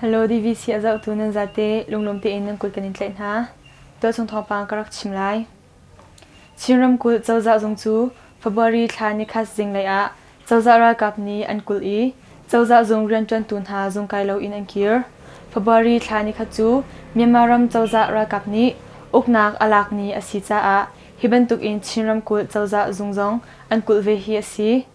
Hello DVC a zohtu nan zate lunglawm tein nan kut kan in tlaih hna. Tualchung thawngpang ka rak chim lai. Chin ramkulh cozah zung cu February thla nikhat zinglei ah cozah ralkap nih an kulh i cozah zung rianṭuantu hna zungkai loin an kir. February thla nikhat cu Myanmar ram cozah ralkap nih uknak a lak ni a si caah hi bantukin Chin ramkulh cozah zung zong an kulh ve hi a si.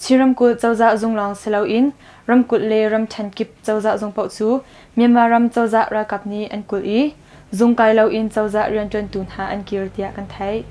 Chin ramkulh cozah zung lawng si loin ramkulh le ramṭhen kip cozah zung paoh cu Myanmar ram cozah ralkap nih an kulh i zung kai loin cozah rianṭuantu hna an kir tiah kan theih.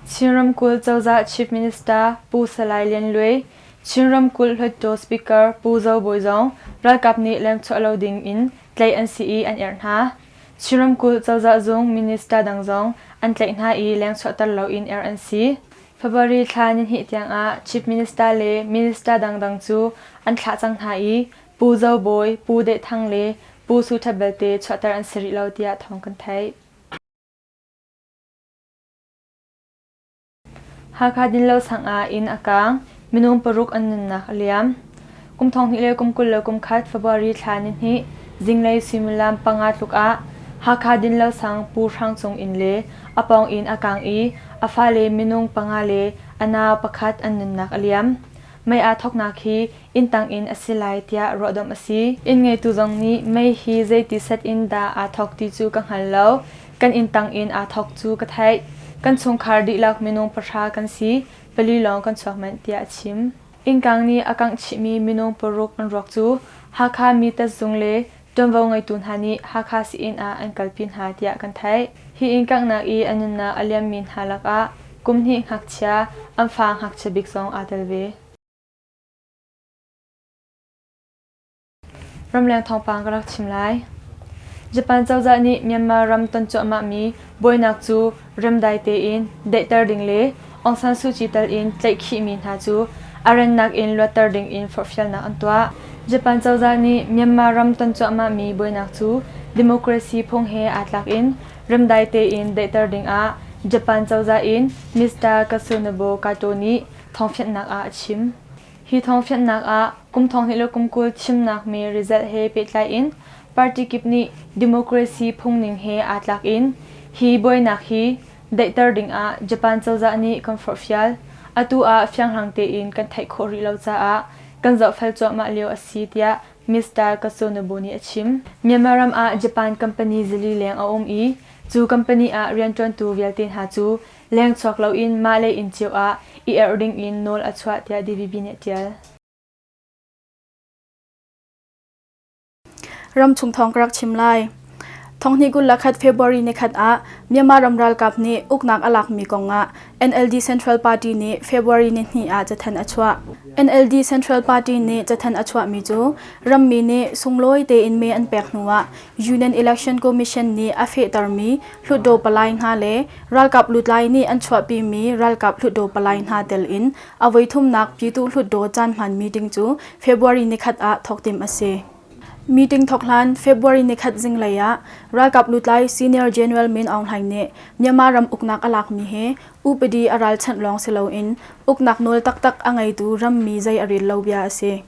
Chin ramkulh cozah Chief Minister Pu Salai Lian Luai, Chin ramkulh Hluttaw Speaker Pu Zo Bawi zong ralkap nih lengchuah lo ding in tlaih an si i an erh hna. Chin ramkulh cozah zung minister dang zong an tlaih hna i lengchuahter loin erh an si. February thla nihnih tiangah Chief Minister le Minister dangdang cu an thlah cang hna i Pu Zo Bawi, Pu Deh Thang le Pu Su Ṭhat belte chuahter an si rih lo tiah thawng kan theih. Hakha Dinlo sang ah inn a kaang, minung paruk an nunnak a liam. Kum 20 le kum 20 le kum khat February thla nihnih zinglei suimilam panga tluk ah Hakha Dinlo sang Pu Hrang Cung inn le a pawng inn a kaang i a fale minung panga le a nau pakhat an nunnak a liam. Mei aa thawknak hi inn tang in a si lai tiah ruahdomh a si. Inn ngeitu zong nih mei hi zeiti set in dah aa thawk ti cu ka hngal lo. Kan inn tang in aa thawk cu ka theih. Kan chungkhar dihlak minung pahra kan si, pali lawng kan chuak manh tiah a chim. Innkang nih a kangh chihmi minung paruk an ruak cu Hakha mi tatzung le ṭuanvo ngeitu hna nih Hakha sii-inn ah an kalpi hna tiah kan theih. Hi inn kanghnak i a nunnak a liammi hna lakah kum hnih ngakchia, an fa ngakchia bik zong aa tel ve. Ramleng thawngpang ka rak chim lai. Japan cozah nih Myanmar ram ton cuahmahmi buainak cu remdai tein daihter ding le Aung San Suu Kyi tal in tlaihkhihmi hna cu a rannak in luatter ding in forhfialnak an tuah. Japan cozah nih Myanmar ram ton cuahmahmi buainak cu democracy phung he aa tlak in remdai tein daihter ding ah Japan cozah in Mr. Katsunobu Kato nih thawngfianhnak ah a chim. Hi thawngfianhnak ah kum 20 le kum 20 thimnak mee result he pehtlai in party kip nih democracy phungning he aa tlak in hi buainak hi daihter ding ah Japan cozah nih kan forhfial. Atu ah fianghlang tein kan theih khawh rih lo caah kan zohfel cuahmah lio a si tiah Mr. Katsunobu nih a chim. Myanmar ram ah Japan company zali leng a um i cu company ah rianṭuantu vialte hna cu lengchuak loin mah le inn cio ah i erh ding in nawl a chuah tiah DVB nih a ṭial. Ramchung thawng ka rak chim lai. Thonghnih 21 February nikhat ah Myanmar ram ralkap nih uknak a lakmi kongah NLD Central Party nih February nihnih ah cathanh a chuah. NLD Central Party nih cathanh a chuahmi cu rammi nih sunglawi tein me an pek hnuah Union Election Commission nih a fehtermi Hlutdaw palai hna le ralkap lutlai nih an chuahpimi ralkap hlutdaw palai hna tel in a voithumnak Pyituh Hlutdaw caanhman meeting cu February nikhat ah thawk timh a si. Meeting thawk hlan February nikhat zinglei ah ralkap lutlai Senior General Min Aung Hlaing nih Myanmar ram uknak a lakmi hi upadi a ralchanh lawng si loin uknak nawl taktak a ngeitu rammi zei a rel lo bia a si.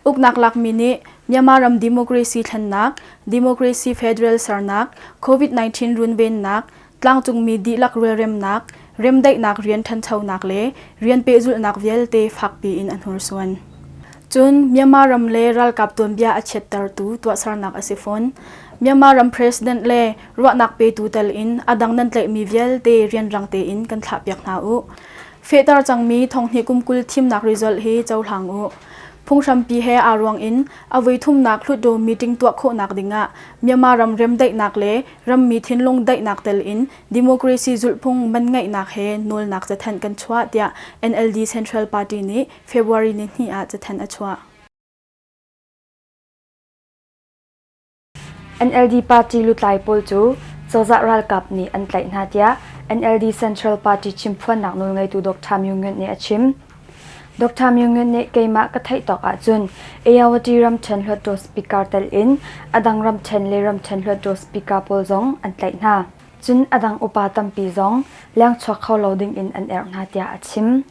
Uknak lakmi nih Myanmar ram democracy thlennak, democracy federal sernak, COVID-19 runvennak, tlangcungmi dihlak relremnak, remdaihnak rian ṭhanchonak le rian pehzulhnak vialte fakpi in a hnursuan. Cun Myanmar ram le ralkap tuanbia a chiattertu tuahsernak a si fawn. Myanmar ram president le ruahnak petu tel in a dang nan tlaihmi vialte rianrang tein kan thlahpiak hna u. Fehter cangmi thonghnih kum 20 thimnak result hi cohlang u. Phunghrampi he aa ruang in a voithumnak Hlutdaw meeting tuah khawhnak dingah Myanmar ram remdaihnak le rammi thinlung daihnak tel in democracy zulhphung man ngeihnak he nawlnak cathanh kan chuah tiah NLD Central Party nih February ni hnih ah cathanh a chuah. NLD party lutlai pawl cu cozah ralkap nih an tlaih hna tiah NLD Central Party chimphuannak nawlngeitu Dr. Myo Nyunt nih a chim. Dr. Myo Nyunt nih keimah ka theih tawk ahcun Ayawati ramṭhen hluttaw speaker tel in a dang ramṭhen le ramṭhen hluttaw speaker pawl zong an tlaih hna. Cun a dang upa tampi zong lengchuak kho lo dingin an erh hna tiah a chim.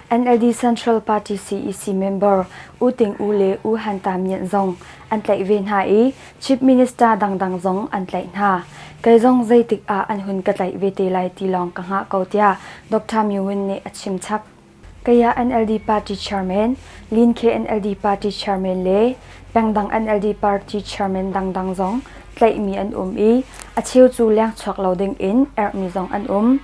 NLD Central Party CEC member U Ting U le U Han Ta Myint zong an tlaih ve hna i Chief Minister dangdang zong an tlaih hna. Kei zong zeitik ah an hun ka tlaih ve te lai ti lawng ka hngah ko tiah Dr. Myo Win nih a chim chap. Kaya NLD Party Chairman, Lin Khe NLD Party Chairman le pengdang NLD Party Chairman dangdang zong tlaihmi an um i a cheu cu lengchuak lo ding in erhmi zong an um.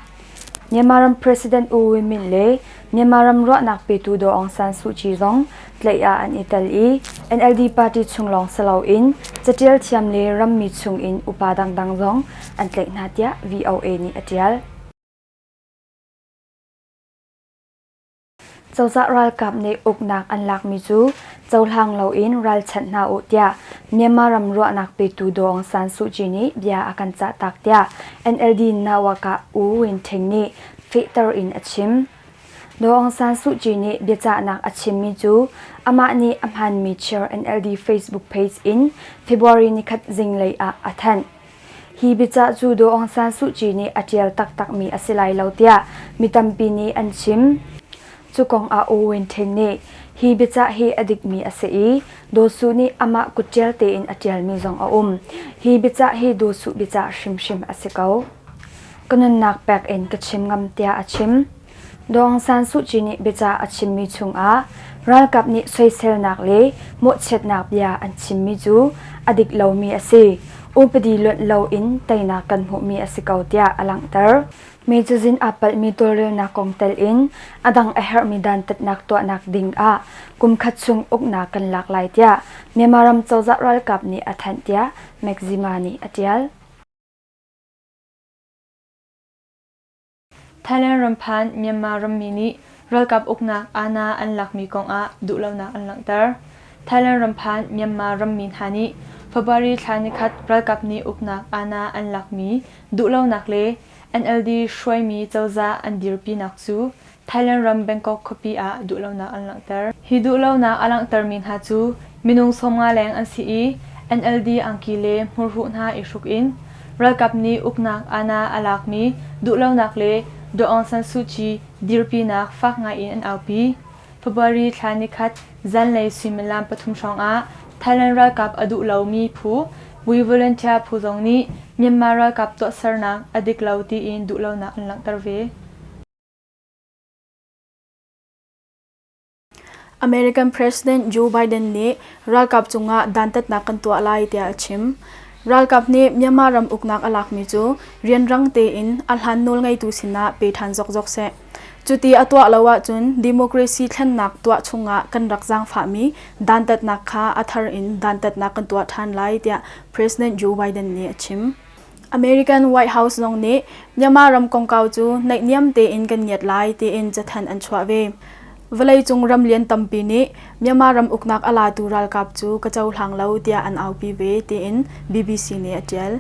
Myanmar ram President U Win Myint le Myanmar ram ruahnak petu Daw Aung San Suu Kyi zong tlaih ah an i tel i NLD party chung lawng si loin catial thiam le rammi chung in upa dangdang zong an tlaih hna tiah VOA nih a tial. Cozah ralkap nih uknak an lakmi cu cohlang loin ralchanh hna u tiah Myanmar ram ruahnak petu Daw Aung San Suu Kyi nih bia a kan cahtak tiah NLD nawakah U Win Hteng nih fehter in a chim. Daw Aung San Suu Kyi nih biacahnak a chimmi cu amah nih a hmaanmi chair NLD Facebook page in February nikhat zinglei ah a thanh. Hi biacah cu Daw Aung San Suu Kyi nih a ṭial taktakmi a si lai lo tiah mi tampi nih an chim. Cu kong ah U Win Hteng nih hi biacah hi a dikmi a si i Daw Suh nih amah kutṭial tein a ṭialmi zong a um. Hi biacah hi Daw Suh biacah hrimhrim a si ko. Ka nunnak pek in ka chim ngam tiah a chim. Daw Aung San Suu Kyi nih biacah a chimmi chungah ralkap nih soiselnak le mawhchiatnak bia an chimmi cu a dik lomi a si. Upadi luanh loin teinak kan hmuhmi a si ko tiah a langhter. Mi cazin aa palhmi tawlrelnak kong tel in a dang a herhmi dantatnak tuahnak ding ah kumkhat chung uknak kan lak lai tiah Myanmar ram cozah ralkap nih a thanh tiah Maxima nih a ṭial. Thailand ram phan Myanmar rammi nih ralkap uknak aana an lakmi kongah duhlonak an langhter. Thailand ram phan Myanmar rammi hna nih February thla nikhat ralkap nih uknak aana an lakmi duhlonak le NLD hruaimi cozah an dirpinak cu Thailand ram Bangkok khuapi ah duhlonak an langhter. Hi duhlonak a langhtermi hna cu minung 50 leng an si i NLD angki le hmurhuh hna i hruk in ralkap nih uknak aana a lakmi duhlonak le Daw Aung San Suu Kyi dirpinak fak ngaiin an aupi. February thla nikhat zanlei suimilam pathum hrawngah Thailand ralkap a duh lomi phu We Volunteer phu zong nih Myanmar ralkap tuahsernak a dik lo tiin duhlonak an langhter ve. American President Joe Biden nih ralkap cungah dantatnak kan tuah lai tiah a chim. Ralkap nih Myanmar ram uknak a lakmi cu rianrang tein a hlan nawlngeitu sinah pe ṭhan zokzok seh. Cuti a tuah lo ahcun democracy thlennak tuah chungah kan rak zaangfahmi dantatnak kha a thar in dantatnak kan tuah ṭhan lai tiah President Joe Biden nih a chim. American White House zong nih Myanmar ram kongkau cu naihniam tein kan ngiat lai tiin cathanh an chuah ve. Vawleicung ram lian tampi nih Myanmar ram uknak a latu ralkap cu ka cohlang lo tiah an aupi ve tiin BBC nih a ṭial.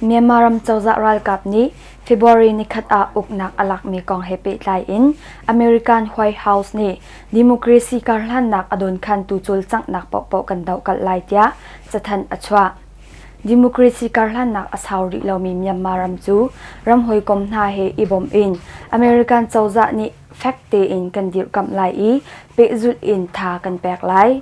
Myanmar ram cozah ralkap nih February nikhat ah uknak a lakmi kong he pehtlai in American White House nih democracy karhlannak a dawnkhantu cawlcanghnak paohpaoh kan dohkalh lai tiah cathanh a chuah. Democracy karhlannak a sau rih lomi Myanmar ram cu ram hawikom hna he i bawmh in American cozah nih fek tein kan dirhkamh lai i pehzulh in tha kan pek lai.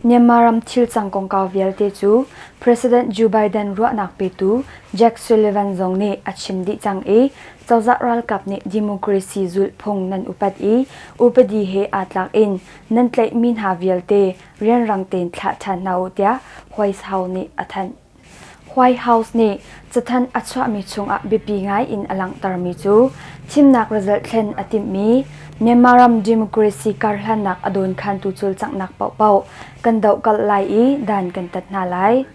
Myanmar ram thilcang kongkau vialte cu President Joe Biden ruahnak petu Jack Sullivan zong nih a chim dih cang i cozah ralkap nih democracy zulhphung nan upat i upadi he aa tlak in nan tlaihmi hna vialte rianrang tein thlah ṭhan hna u tiah White House nih a thanh. White House nih cathanh a chuahmi chungah biapi ngai in a langhtermi cu thimnak result thlen a timhmi Myanmar ram democracy karhlannak a dawnkhantu cawlcanghnak paohpaoh kan dohkalh lai i dan kan tat hna lai.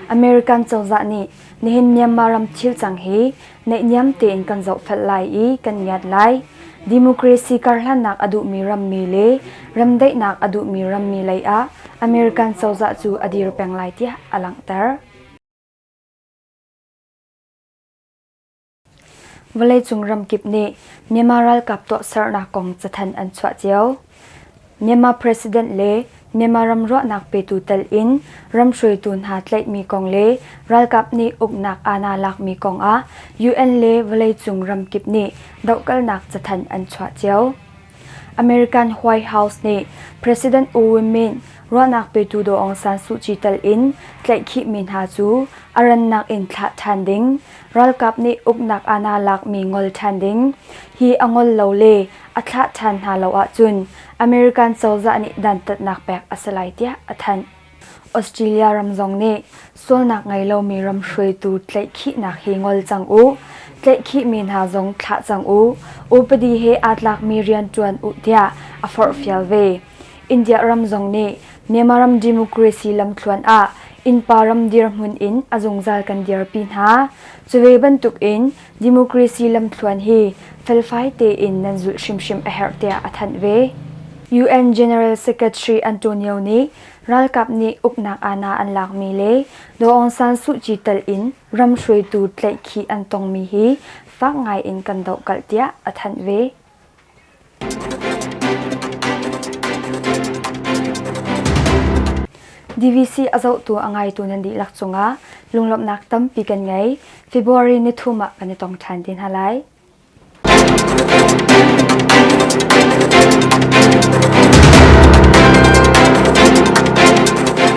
American cozah nih nihin Myanmar ram thilcang hi naihniam tein kan zohfel lai i kan ngiat lai. Democracy karhlannak a duhmi rammi le remdaihnak a duhmi rammi lei ah American cozah cu a dir peng lai tiah a langhter. Vawleicung ramkip nih Myanmar ralkap tuahsernak kong cathanh an chuah cio. Myanmar President le Myanmar ram ruahnak petu tel in ram hruaitu hna tlaihmi kong le ralkap nih uknak aana lakmi kong ah UN le vawleicung ramkip nih dohkalnak cathanh an chuah cio. American White House nih President U Win Myint ruahnak petu Daw Aung San Suu Kyi tel in tlaihkhihmi hna cu a rannak in thlah ṭhan ding, ralkap nih uknak aana lakmi ngol ṭhan ding, hi a ngol lo le a thlah ṭhan hna lo ahcun American cozah nih dantatnak pek a si lai tiah a thanh. Australia ram zong nih sualnak ngei lomi ram hruaitu tlaihkhihnak hi ngol cang u, tlaihkhihmi hna zong thlah cang u, upadi he aa tlakmi rian ṭuan u tiah a forhfial ve. India ram zong nih Myanmar ram democracy lamthluan ah innpa ram dirhmun in a zungzal kan dirpi hna. Cu ve bantukin Democracy lamthluan hi felfai tein nan zulh hrimhrim a herh tiah a thanh ve. UN General Secretary Antonio nih ralkap nih uknak aana an lakmi le Daw Aung San Suu Kyi tal in ram hruaitu tlaihkhih an tongmi hi fak ngai in kan dohkalh tiah a thanh ve. DVC a zohtu a ngaitu nan dihlak cungah lunglawmhnak tampi kan ngei. February nithum ah kan i tong ṭhan te hna lai.